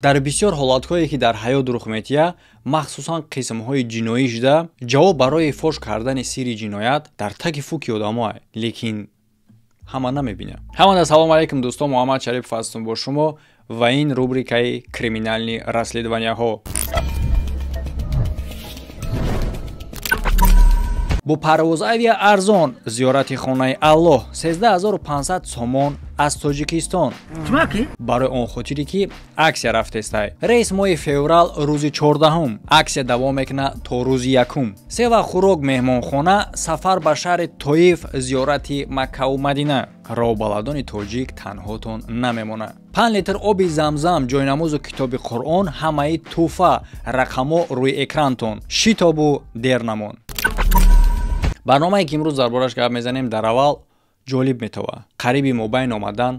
Дар бисёр ҳолатҳое ки дар ҳаёт рух метиҳад, махсусан қисмҳои ҷиноӣ шуда, ҷавоб барои фош кардани сирри ҷиноят дар таги фуки одамоа, лекин ҳама намебинад. Ҳамада салому алайкум дӯстон, Муҳаммад Шарипов ҳастам бо шумо ва ин рубрикаи криминальные расследованияҳо. Бо парвоз авиа арзон зиёрати хонаи Аллоҳ 13500 сомон аз Тоҷикистон. Барои он хотире ки аксия рафтестай. Рейс моҳи феврал рӯзи 14-ум. Аксия давом мекунад то рӯзи 1-ум. Се вақт хӯрок, меҳмонхона, сафар ба шаҳри Тоиф, зиёрати Маккаву Мадина. Роҳбаладони тоҷик танҳотон намемонад. 5 литр оби замзам, ҷойнамозу китоби Қуръон ҳамаи тӯҳфа, рақамҳо рӯи экрантон. Шитобу дер намон. Барномае ки имрӯз дар бораш гап мезанем, дар аввал ҷолиб метавад. Қариби мобайн омадан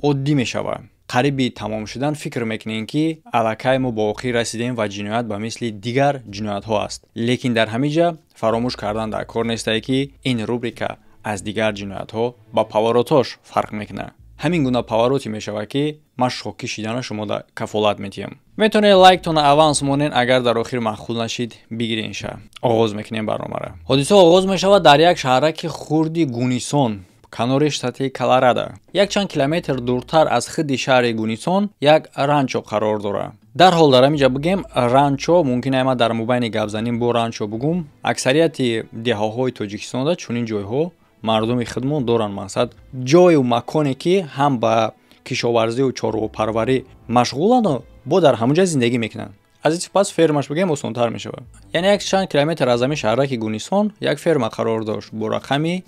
оддӣ мешавад. Қариби тамом шудан фикр мекунем, ки аллакай мо ба охир расидем ва ҷиноят ба мисли дигар ҷиноятҳо аст. Лекин дар ҳамин ҷа фаромӯш кардан дар кор нестае, ки ин рубрика аз дигар ҷиноятҳо ба поворотош фарқ мекунад. Ҳамин гуна повороте мешавад, ки ман шокӣ шидана шумода кафолат метиҳам. Метавонед лайктона аванс монен, агар дар охир маъқул нашид, бигирен ша. Оғоз мекунем барномаро. Ҳодиса оғоз мешавад дар як шаҳраки хурди Гунисон, канори штати Колорадо. Якчанд километр дуртар аз хидди шаҳри Гунисон як ранчо қарор дорад. Дарҳол дар ҳамин ҷа бигем, ранчо мумкин ама дар мобайни гапзаним бо ранчо бугум. Аксарияти деҳаҳои Тоҷикистонда чунин ҷойҳо мардуми хидмон доранд. Мақсад ҷою маконе ки ҳам ба кишоварзию чорвопарварӣ машғуланду бо дар ҳамон ҷа зиндагӣ мекунанд. Аз ин пас фермаш бигем осонтар мешавад. Яъне як чанд километр аз ҳамин шаҳраки Гунисон як ферма қарор дошт бо рақами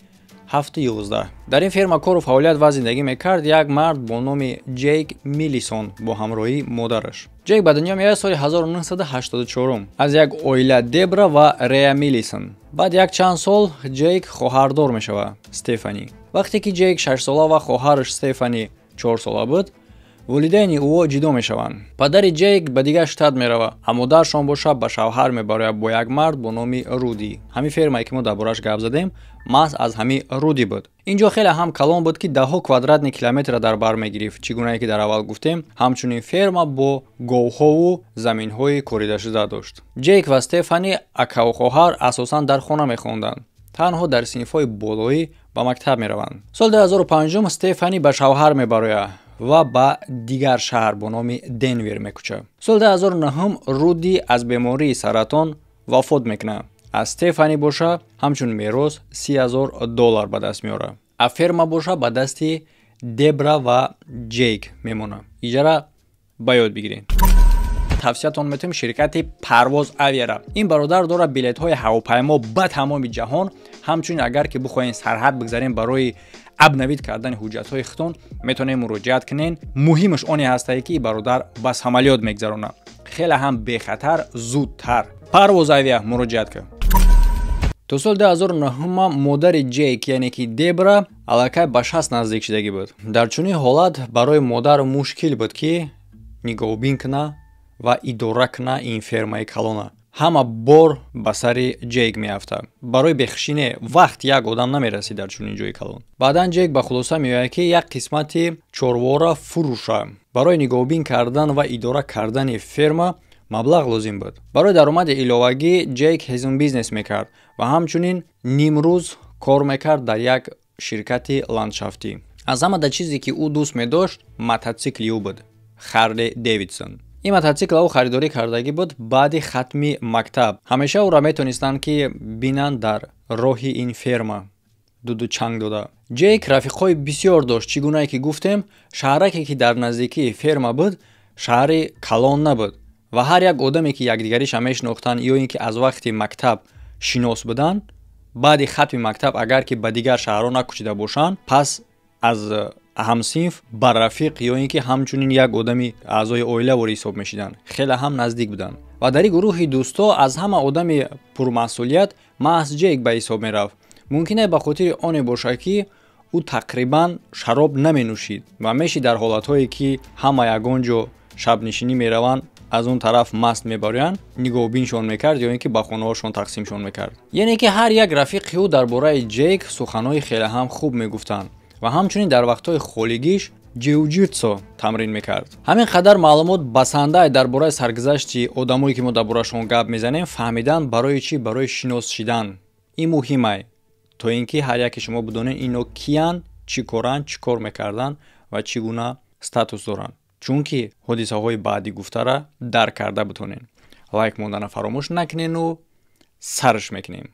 7-11. Дар ин ферма кору фаъолият ва зиндагӣ мекард як мард бо номи Ҷейк Миллисон бо ҳамроҳии модараш. Ҷейк ба дунё меояд соли 1984 аз як оила Дебра ва Рея Миллисон. Баъд як чанд сол Ҷейк хоҳардор мешавад, Стефани. Вақте ки Ҷейк 6сола ва хоҳараш Стефани 4сола буд, волидайни ӯ ҷудо мешаванд. Падари Ҷейк ба дигар штат меравад, а модаршон бошад ба шавҳар мебарояд бо як мард бо номи Руди. Ҳамин фермае ки мо дар бораш гап задем, маҳз аз ҳамин Руди буд. Ин ҷо хеле ҳам калон буд, ки даҳҳо квадратни километрро дар бар мегирифт. Чӣ гунае ки дар аввал гуфтем, ҳамчунин ферма бо говҳову заминҳои коридашуда дошт. Ҷейк ва Стефани акаву хоҳар асосан дар хона мехонданд. Танҳо дар синфҳои болоӣ ба мактаб мераванд. Соли 2005 Стефани ба шавҳар мебарояд ва ба дигар шаҳр бо номи Денвер мекӯчад. Соли 2009 Руди аз бемории саратон вафот мекунад. Аз Стефани боша ҳамчун мерос $30,000 ба даст меорад. А ферма боша ба дасти Дебра ва Ҷейк мемонад. Иҷара ба ёд бигиред. Тавсиятон метавонем ширкати Парвоз Авиара. Ин бародар дорад билетҳои ҳавопаймо ба тамоми ҷаҳон. Ҳамчунин агар ки бихоҳем сарҳад бигзарем барои абнавид кардани ҳуҷҷатҳои худтон, метавонем муроҷиат кунен. Муҳимаш оне ҳастае, ки бародар ба самолёт мегзаронад. Хеле ҳам бехатар, зудтар. Парвоз Авиа муроҷиат кун. То соли 2009 модари Ҷейк, яъне ки Дебра, аллакай ба 60 наздик шидагӣ буд. Дар чунин ҳолат барои модар мушкил буд, ки нигоҳубин кунад ва идора кунад ин фермаи калона. Ҳама бор ба сари Ҷейк меафтад. Барои бехушине вақт як одам намерасид дар чунин ҷои калон. Баъдан Ҷейк ба хулоса меояд, ки як қисмати чорвора фурӯша. Барои нигоҳубин кардан ва идора кардани ферма маблағ лозим буд. Барои даромади иловагӣ Ҷейк ҳезум бизнес мекард ва ҳамчунин нимрӯз кор мекард дар як ширкати ландшафтӣ. Аз ҳама да чизе ки ӯ дӯст медошт, мототсикли ӯ буд, Харли Дэвидсон. Ин мототсикл ӯ харидорӣ кардагӣ буд баъди хатми мактаб. Ҳамеша ӯро метонистанд, ки бинанд дар роҳи ин ферма дуду чанг дода. Ҷейк рафиқҳои бисёр дошт. Чӣ гунае ки гуфтем, шаҳраке ки дар наздикии ферма буд, шаҳри калон набуд ва ҳар як одаме ки якдигариша мешинохтанд ё ин ки аз вақти мактаб шинос буданд, баъди хатми мактаб агар ки ба дигар шаҳрҳо накӯчида бошанд, пас аз ҳамсинф ба рафиқ ё ин ки ҳамчунин як одами аъзои оила ворӣ ҳисоб мешиданд. Хеле ҳам наздик буданд. Ва дар ин гурӯҳи дӯстҳо аз ҳама одами пурмасъулият маҳз Ҷейк ба ҳисоб мерафт. Мумкин ба хотири оне бошад, ки ӯ тақрибан шароб наменӯшид ва мешид дар ҳолатҳое ки ҳама ягон ҷо шабнишинӣ мераванд, аз он тараф маст мебароянд, нигоҳубиншон мекард ё ин ки ба хонаҳошон тақсимшон мекард. Яъне ки ҳар як рафиқи ӯ дар бораи Ҷейк суханҳои хеле ҳам хуб мегуфтанд ва ҳамчунин дар вақтҳои холигиш ҷиу-ҷитсу тамрин мекард. Ҳамин қадар маълумот басандай дар бораи саргузашти одамое, ки мо дар борашон гап мезанем, фаҳмидан барои чӣ? Барои шинос шидан. Ин муҳимай, то ин ки ҳар яке шумо бидонед, ино киянд, чӣ коранд, чӣ кор мекарданд ва чӣ гуна статус доранд, чунки ҳодисаҳои баъдӣ гуфтара дарк карда битонед. Лайк мондана фаромӯш накунену сарш мекунем.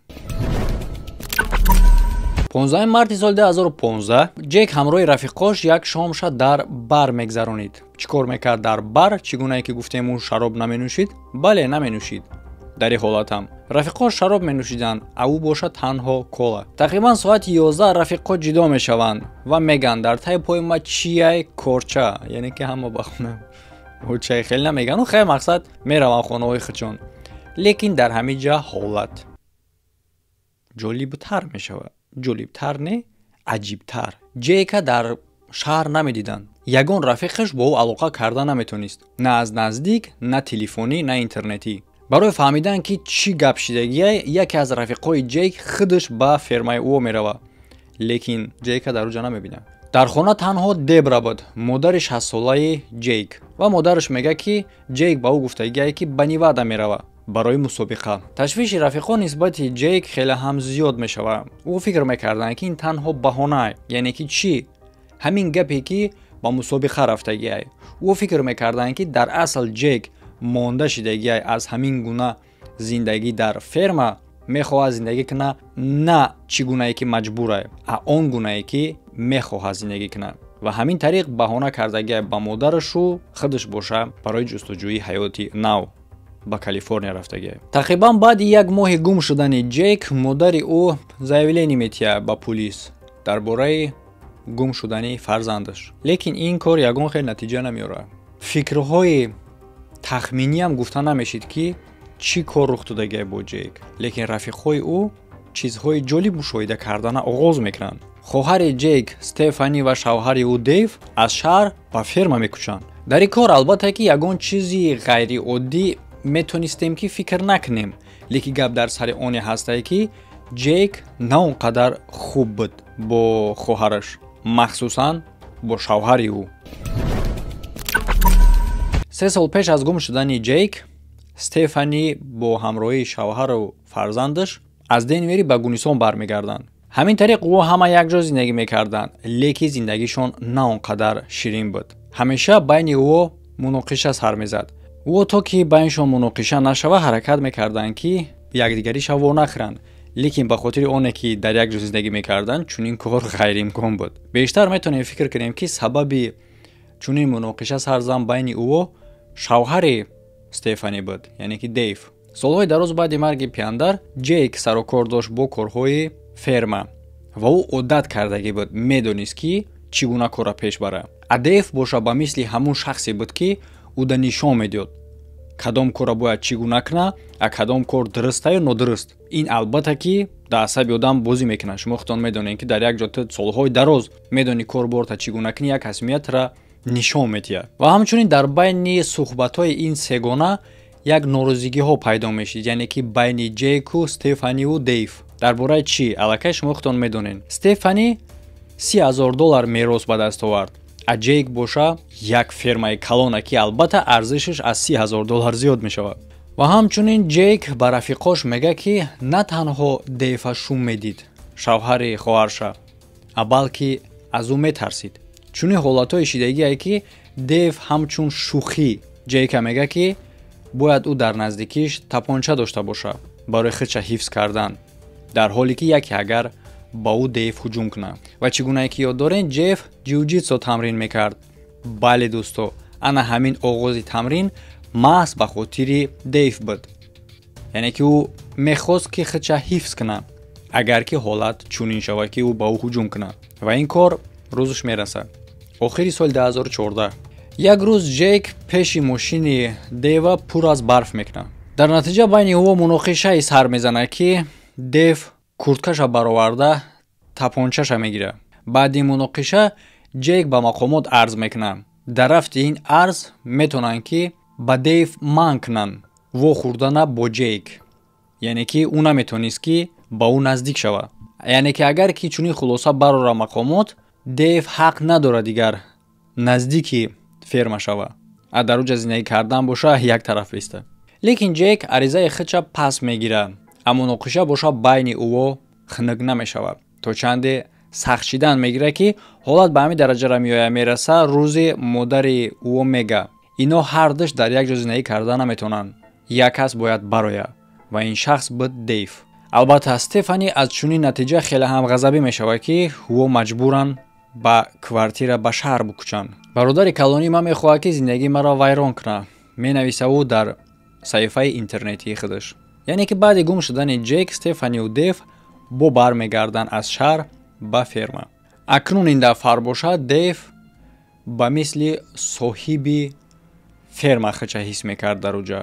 15 марти соли 2015 Ҷек ҳамроҳи рафиқош як шомша дар бар мегзаронид. Чӣ кор мекард дар бар? Чӣ гунае ки гуфтем, ӯ шароб наменӯшид? Бале, наменӯшид. Дар ин ҳолатам рафиқош шароб менӯшиданд, а ӯ боша танҳо кола. Тақрибан соати 11 рафиқҳо ҷудо мешаванд ва мегӯянд: «Дар таи пои ма чияй?» Корча, яъне ки ҳама ба хона чай хеле намегӯянд, хел мақсад мераванд хонаҳои худшон. Лекин дар ҳамин ҷа ҳолат ҷолибтар мешавад. Ҷолибтар не, аҷибтар. Ҷека дар шаҳр намедиданд. Ягон рафиқаш бо ӯ алоқа карда наметонист, на аз наздик, на телефонӣ, на интернетӣ. Барои фаҳмидан, ки чӣ гап шидагия, яке аз рафиқҳои Ҷейк худаш ба фермаи ӯ меравад, лекин Ҷейка дар уҷа намебинад. Дар хона танҳо Дебра буд, модари 60-солаи Ҷейк. Ва модараш мегӯяд, ки Ҷейк ба ӯ гуфтагие, ки ба Невада меравад барои мусобиқа. Ташвиши рафиқон нисбати Ҷейк хеле ҳам зиёд мешавад. Ӯ фикр мекарданд, ки ин танҳо баҳонае. Яъне ки чӣ? Ҳамин гапе, ки ба мусобиқа рафтагиай. Ӯ фикр мекарданд, ки дар асл Ҷейк монда шидагиай аз ҳамин гуна зиндагӣ дар ферма, мехоҳад зиндагӣ куна, на чӣ гунае ки маҷбурае, а он гунае ки мехоҳад зиндагӣ кунад. Ва ҳамин тариқ баҳона кардагиай ба модарашу худаш боша барои ҷустуҷӯи ҳаёти нав ба Калифорния рафтагиай. Тақрибан баъди як моҳи гум шудани Ҷейк модари ӯ заявление метиҳад ба пулис дар бораи гум шудани фарзандаш, лекин ин кор ягон хел натиҷа намеорад. Фикрҳои тахминиам гуфта намешид, ки чӣ кор рух додагиай бо Ҷейк, лекин рафиқҳои ӯ чизҳои ҷолиб мушоҳида кардана оғоз мекунанд. Хоҳари Ҷейк Стефани ва шавҳари ӯ Дейв аз шаҳр ба ферма мекӯчанд. Дар ин кор, албатта, ки ягон чизи ғайриоддӣ метонистем ки фикр накунем, лекин гап дар сари оне ҳастае, ки Ҷейк на он қадар хуб буд бо хоҳараш, махсусан бо шавҳари ӯ. 3 сол пеш аз гум шудани Ҷейк Стефани бо ҳамроҳии шавҳару фарзандаш аз Денвери ба Гунисон бармегарданд. Ҳамин тариқ ӯ ҳама якҷо зиндагӣ мекарданд, лекин зиндагишон на он қадар ширин буд. Ҳамеша байни ӯ муноқиша сар мезад. Ӯ то ки байнишон муноқиша нашава, ҳаракат мекарданд, ки якдигариша во нахӯранд, лекин ба хотири оне ки дар як ҷо зиндагӣ мекарданд, чунин кор ғайриимкон буд. Бештар метавонем фикр кунем, ки сабаби чунин муноқиша сар зан байни ӯ шавҳари Стефани буд, яъне ки Дейв. Солҳои дароз баъди марги пиандар Ҷейк сарукор дошт бо корҳои ферма ва ӯ одат кардагӣ буд, медонист, ки чӣ гуна корра пеш барад. А Дейв боша ба мисли ҳамун шахсе буд, ки ӯ да нишон медиҳад, кадом корро бояд чӣ гуна куна, а кадом кор дуруста ё нодуруст. Ин, албатта, ки дар асаби одам бозӣ мекунад. Шумо худтон медонед, ки дар як ҷо ту солҳои дароз медонӣ кор борта чӣ гуна кунӣ, як ҳасмиятра нишон медиҳад. Ва ҳамчунин дар байни суҳбатҳои ин сегона як норозигиҳо пайдо мешид, яъне ки байни Ҷейку, Стефаниву Дейв. Дар бораи чӣ, аллакай шумо худтон медонед. Стефани 30 000 доллар мерос ба даст овард, а Ҷейк боша як фермаи калона, ки албатта арзишаш аз 30 000 доллар зиёд мешавад. Ва ҳамчунин Ҷейк ба рафиқош мегӯяд, ки на танҳо Дейва шум медид, шавҳари хоҳарша, а балки аз ӯ метарсид. Чунин ҳолатҳои шидагие, ки Дейв ҳамчун шӯхӣ Ҷейка мегӯяд, ки бояд ӯ дар наздикиш тапонча дошта бошад барои худша ҳифз кардан, дар ҳоле ки яке агар ба ӯ Дейв ҳуҷум кунад. Ва чӣ гунае ки ёд дорем, Ҷеф ҷиуҷитсо тамрин мекард. Бале, дӯсто, ана ҳамин оғози тамрин маҳз ба хотири Дейв буд, яъне ки ӯ мехост, ки худша ҳифз кунад, агар ки ҳолат чунин шавад, ки ӯ ба ӯ ҳуҷум кунад. Ва ин кор рӯзаш мерасад. Охири соли 2014 як рӯз Ҷейк пеши мошини Дева пур аз барф мекунад. Дар натиҷа байни ӯ муноқишае сар мезанад, ки Дев курткаша бароварда тапончаша мегирад. Баъди муноқиша Ҷейк ба мақомот арз мекунад. Дар рафти ин арз метавонанд, ки ба Дейв манъ кунанд вохӯрдана бо Ҷейк, яъне ки ӯ наметавонист, ки ба ӯ наздик шавад. Яъне ки агар ки чунин хулоса барора мақомот, Дейв ҳақ надорад дигар Наздики ферма шава, а дар уҷа зиндагӣ кардан боша, як тараф биста. Лекин Ҷек аризаи худша пас мегирад, а муноқиша боша байни ӯво хунук намешавад. То чанде сахт шидан мегирад, ки ҳолат ба ҳамин дараҷара меояд, мераса. Рӯзе модари ӯо мега: ино ҳардуш дар як ҷо зиндагӣ карда наметавонанд, як кас бояд барояд. Ва ин шахс буд Дейв. Албатта, Стефани аз чунин натиҷа хеле ҳам ғазабӣ мешавад, ки ӯо маҷбуранд ба квартира ба шаҳр бикӯчанд. «Бародари калонии ман мехоҳад, ки зиндагии маро вайрон кунад», менависа ӯ дар саҳифаи интернетии худаш. Яъне ки баъди гум шудани Ҷек, Стефанию Дейв бо бармегарданд аз шаҳр ба ферма. Акнун ин дафъар бошад, Дейв ба мисли соҳиби ферма худша ҳис мекард дар уҷа,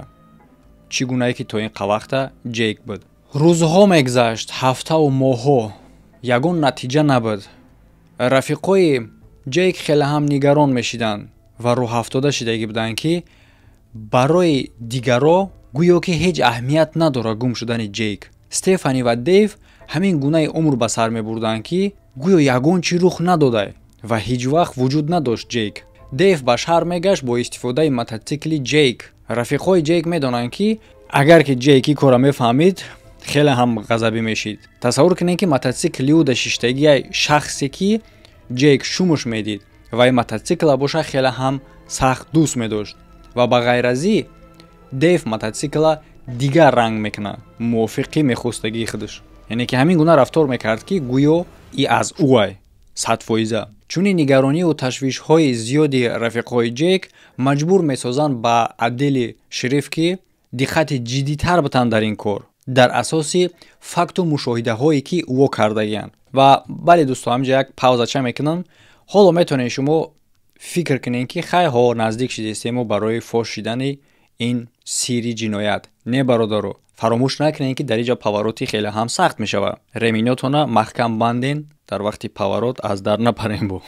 чӣ гунае ки то ин қавақта Ҷейк буд. Рӯзҳо мегзашт, ҳафтаву моҳҳо, ягон натиҷа набуд. Рафиқои Ҷейк хеле ҳам нигарон мешиданд ва рӯҳафтода шидагӣ буданд, ки барои дигаро гӯё ки ҳеҷ аҳамият надорад гум шудани Ҷейк. Стефани ва Дейв ҳамин гунаи умр ба сар мебурданд, ки гӯё ягон чӣ рух надода ва ҳеҷ вақт вуҷуд надошт Ҷейк. Дейв ба шаҳр мегашт бо истифодаи мототсикли Ҷейк. Рафиқҳои Ҷейк медонанд, ки агар ки Ҷейк ин корро мефаҳмид, хеле ҳам ғазабӣ мешид. Тасаввур кунед, ки мототсикли ӯ да шиштагии шахсе, ки Ҷейк шумуш медид ва ин мототсикла боша хеле ҳам сахт дӯст медошт. Ва ба ғайр аз ин, Дейв мототсикла дигар ранг мекунад, мувофиқи мехостагии худаш. Яъне ки ҳамин гуна рафтор мекард, ки гӯё и аз ӯай 100%. Чунин нигарониву ташвишҳои зиёди рафиқҳои Ҷейк маҷбур месозанд ба отдели шериф, ки диққати ҷиддитар битанд дар ин кор, дар асоси факту мушоҳидаҳое, ки ӯо кардагианд. Ва бале, дӯсто, ҳаминҷа як паузача мекунам. Ҳоло метавонед шумо фикр кунед, ки хай, ҳо, наздик шидестему барои фош шидани ин сирри ҷиноят. Не, бародаро, фаромӯш накунед, ки дар инҷа поворот и хеле ҳам сахт мешавад. Ремень отона маҳкам банден, дар вақти поворот аз дар напарем. Бо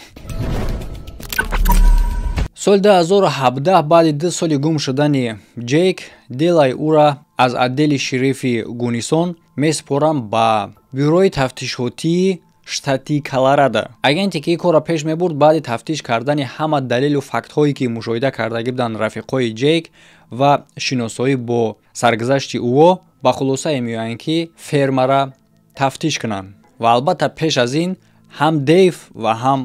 соли 2017, баъди 2 соли гум шудани Ҷейк, делаи ӯра аз отдели шерифи Гунисон месупоранд ба бюрои тафтишотии штати Колорадо. Агенте, ки ин корро пеш мебурд, баъди тафтиш кардани ҳама далелу фактҳое, ки мушоҳида кардагӣ буданд рафиқҳои Ҷейк ва шиносоӣ бо саргузашти ӯо, ба хулосае меоянд, ки фермара тафтиш кунанд. Ва албатта, пеш аз ин ҳам Дейв ва ҳам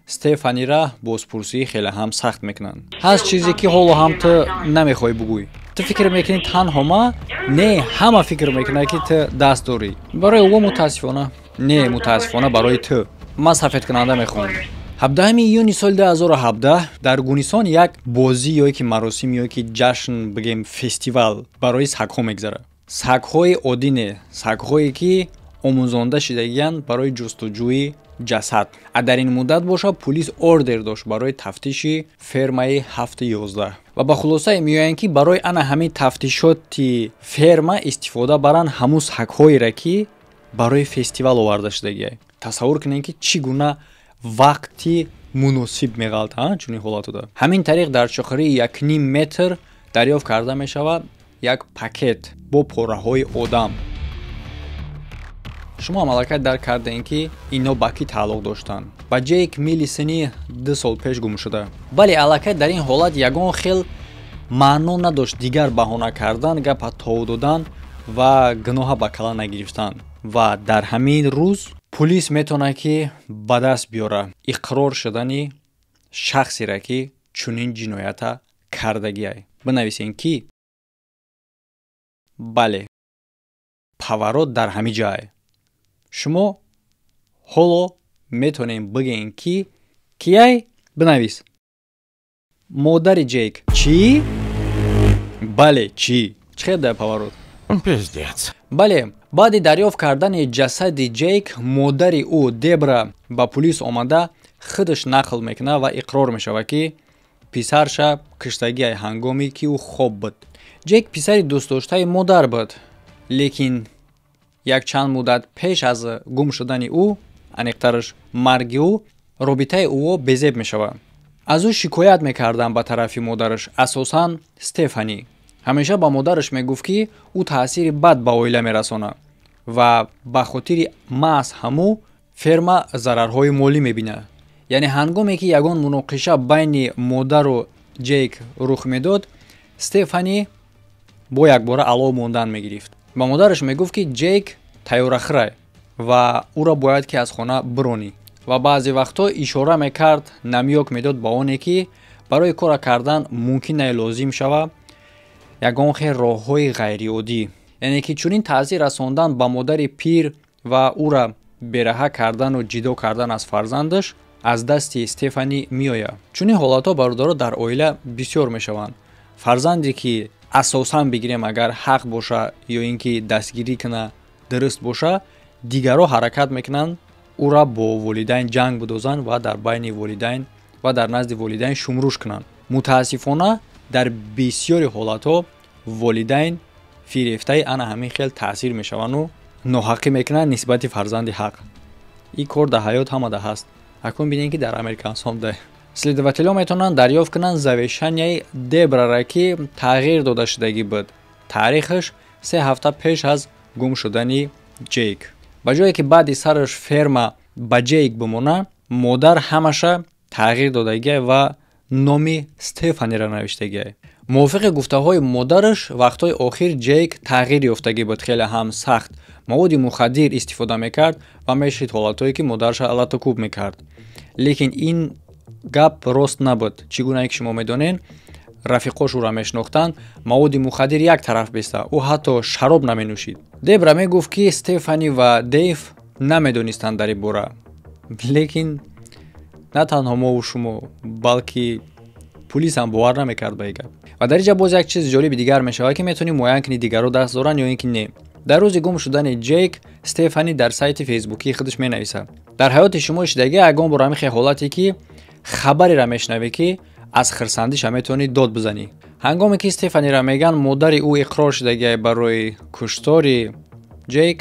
Стефанира бозпурсии хеле ҳам сахт мекунанд. Ҳаст чизе, ки ҳоло ҳам ту намехоҳӣ бугӯй. Ту фикр мекунӣ танҳо ма не, ҳама фикр мекунад, ки ту даст дорӣ. Барои ӯ мутаассифона не, мутаассифона барои ту ман сафедкунанда мехоҳам. 17 июни соли 2017 дар Гунисон як бозӣ ё ки маросим ё ки ҷашн бигем, фестивал барои сагҳо мегзарад. Сагҳои оддӣ не, сагҳое, ки омӯзонда шидагиянд барои ҷустуҷӯи ҷасад. А дар ин муддат боша пулис ордер дошт барои тафтиши фермаи 7-11 ва ба хулосае меоянд, ки барои ана ҳамин тафтишоти ферма истифода баранд ҳамун сагҳоеро, ки барои фестивал оварда шудагия. Тасаввур кунед, ки чӣ гуна вақти муносиб меғалта чунин ҳолатода. Ҳамин тариқ дар чуқурии 1,5 метр дарёфт карда мешавад як пакет бо пораҳои одам. Шумо ҳам аллакай дарк кардем, ки ино ба кӣ тааллуқ доштанд: ба Ҷейк Милисони 2 сол пеш гум шуда. Бале, аллакай дар ин ҳолат ягон хел маъно надошт дигар баҳона кардан, гапа тов додан ва гуноҳа ба кала нагирифтан. Ва дар ҳамин рӯз пулис метавонад, ки ба даст биёрад иқрор шудани шахсеро, ки чунин ҷиноята кардагиай. Бинависем, ки бале, поворот дар ҳамин ҷай. Шумо ҳоло метавонем бигӯем, ки кияй. Бинавис: модари Ҷейк. Чӣ? Бале, чӣ? Чӣ хел дар поворот? Пиздец. Бале, баъди дарёфт кардани ҷасади Ҷейк, модари ӯ Дебра ба пулис омада, худаш нақл мекунад ва иқрор мешавад, ки писарша киштагиай, ҳангоме ки ӯ хоб буд. Ҷейк писари дӯстдоштаи модар буд, лекин якчанд муддат пеш аз гум шудани ӯ, аниқтараш марги ӯ, робитаи ӯо безеб мешавад. Аз ӯ шикоят мекарданд ба тарафи модараш, асосан Стефанӣ. Ҳамеша ба модараш мегуфт, ки ӯ таъсири бад ба оила мерасонад ва ба хотири маҳз ҳамӯ ферма зарарҳои молӣ мебинад. Яъне ҳангоме ки ягон муноқиша байни модару Ҷейк рух медод, Стефани бо якбора алов мондан мегирифт. Ба модараш мегуфт, ки Ҷейк тайёрахӯрай ва ӯро бояд ки аз хона биронӣ. Ва баъзе вақтҳо ишора мекард, намёк медод ба оне, ки барои кора кардан мумкин не лозим шава ягон хел роҳҳои ғайриоддӣ. Яъне ки чунин таъсир расондан ба модари пир ва ӯра бераҳа кардану ҷидо кардан аз фарзандаш аз дасти Стефани меояд. Чунин ҳолатҳо, бародаро, дар оила бисёр мешаванд. Фарзанде ки асосан бигирем, агар ҳақ боша ё ин ки дастгирӣ куна дуруст боша, дигарҳо ҳаракат мекунанд ӯра бо волидайн ҷанг бидозанд ва дар байни волидайн ва дар назди волидайн шумрӯш кунанд. Мутаассифона, дар бисёри ҳолатҳо волидайн фирефтаи ана ҳамин хел таъсир мешаванду ноҳаққӣ мекунанд нисбати фарзанди ҳақ. Ин кор дар ҳаёт ҳамада ҳаст. Акун бинем, ки дар американсом да следователҳо метавонанд дарёфт кунанд завещанияи Дебрара, ки тағйир дода шудагӣ буд таърихаш 3 ҳафта пеш аз гум шудани Ҷейк. Ба ҷое ки баъди сараш ферма ба Ҷейк бимона, модар ҳамаша тағйир додагиай ва номи Стефаниро навиштагиай. Мувофиқи гуфтаҳои модараш, вақтҳои охир Ҷейк тағйир ёфтагӣ буд, хеле ҳам сахт маводи мухаддир истифода мекард ва мешид ҳолатҳое, ки модараша латукӯб мекард. Лекин ин гап рост набуд. Чӣ гунае ки шумо медонед, рафиқош ӯро мешинохтанд, маводи мухаддир як тараф беста, ӯ ҳатто шароб наменӯшид. Дебра мегуфт, ки Стефани ва Дейв намедонистанд дар ин бора, лекин на танҳо мову шумо, балки пулис ҳам бовар намекард ба ин гап. Ва дар инҷа боз як чизи ҷолиби дигар мешавад, ки метавонӣ муайян кунӣ, дигарро даст доранд ё ин ки не. Дар рӯзи гум шудани Ҷейк Стефани дар сайти фейсбукии худаш менависад: дар ҳаёти шумо шидагӣ ягон бор ҳамин хел ҳолате, ки хабареро мешунавӣ, ки аз хирсандиша метавонӣ дод бизанӣ? Ҳангоме ки Стефаниро мегӯянд, модари ӯ иқрор шудагиай барои куштори Ҷейк,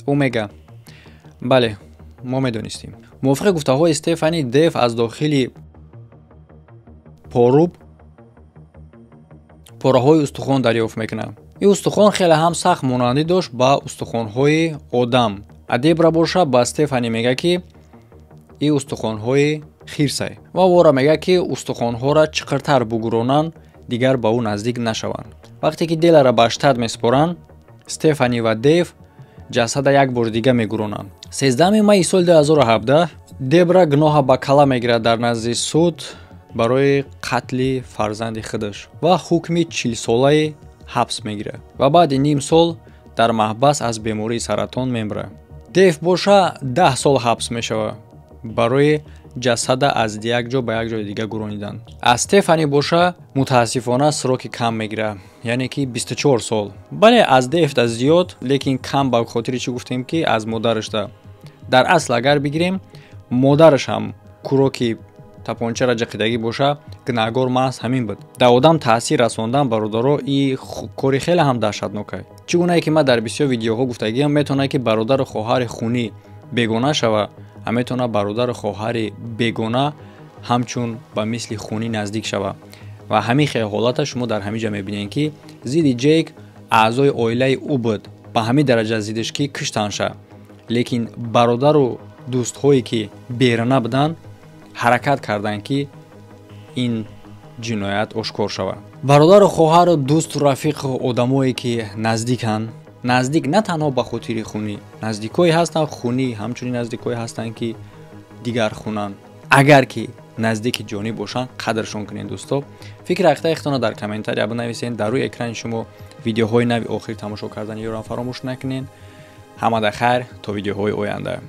ӯ мега: «Бале, мо медонистем». Мувофиқи гуфтаҳои Стефани, Дев аз дохили поруб пораҳои устухон дарёфт мекунад. Ин устухон хеле ҳам сахт монандӣ дошт ба устухонҳои одам. А Дебра боша ба Стефани мега, ки ин устухонҳои хирсай, ва вора мега, ки устухонҳоро чиқиртар бугуронанд, дигар ба ӯ наздик нашаванд. Вақте ки делара ба штат месупоранд, Стефани ва Дейв ҷасада як бори дига мегуронанд. 13 майи соли 2017 Дебра гуноҳа ба кала мегирад дар назди суд барои қатли фарзанди худаш ва ҳукми 40-солаи ҳабс мегирад ва баъди ним сол дар маҳбас аз бемории саратон мемирад. Дейв боша 10 сол ҳабс мешавад барои ҷасада аз як ҷо ба як ҷои дига гуронидан. Аз Стефани боша, мутаассифона, сроки кам мегирад, яъне ки 24 сол. Бале, аз Дейвда зиёд, лекин кам. Ба хотири чӣ гуфтем, ки аз модарашда? Дар асл агар бигирем, модараш ҳам куроки тапончара ҷақидагӣ боша, гунаҳгор маҳз ҳамин буд. Дар одам таъсир расондан, бародаро, и кори хеле ҳам даҳшатнокай. Чӣ гунае ки ман дар бисёр видеоҳо гуфтагиам, метавонад, ки бародару хоҳари хунӣ бегона шава, ҳам метавонад бародару хоҳари бегона ҳамчун ба мисли хунӣ наздик шава. Ва ҳамин хел ҳолата шумо дар ҳамин ҷа мебинед, ки зидди Ҷейк аъзои оилаи ӯ буд, ба ҳамин дараҷа зиддиш, ки киштанша, лекин бародару дӯстҳое, ки берана буданд, ҳаракат карданд, ки ин ҷиноят ошкор шавад. Бародару хоҳару дӯсту рафиқу одамое, ки наздиканд, наздик на танҳо ба хотири хунӣ, наздикое ҳастанд хунӣ, ҳамчунин наздикое ҳастанд, ки дигар хунанд. Агар ки наздики ҷонӣ бошанд, қадршон кунед. Дӯсто, фикри ақидаи худтонро дар комментария бинависед. Дар рӯи экрани шумо видеоҳои нави охир тамошо кардани ёрам фаромӯш накунед. Ҳамада хайр, то видеоҳои оянда.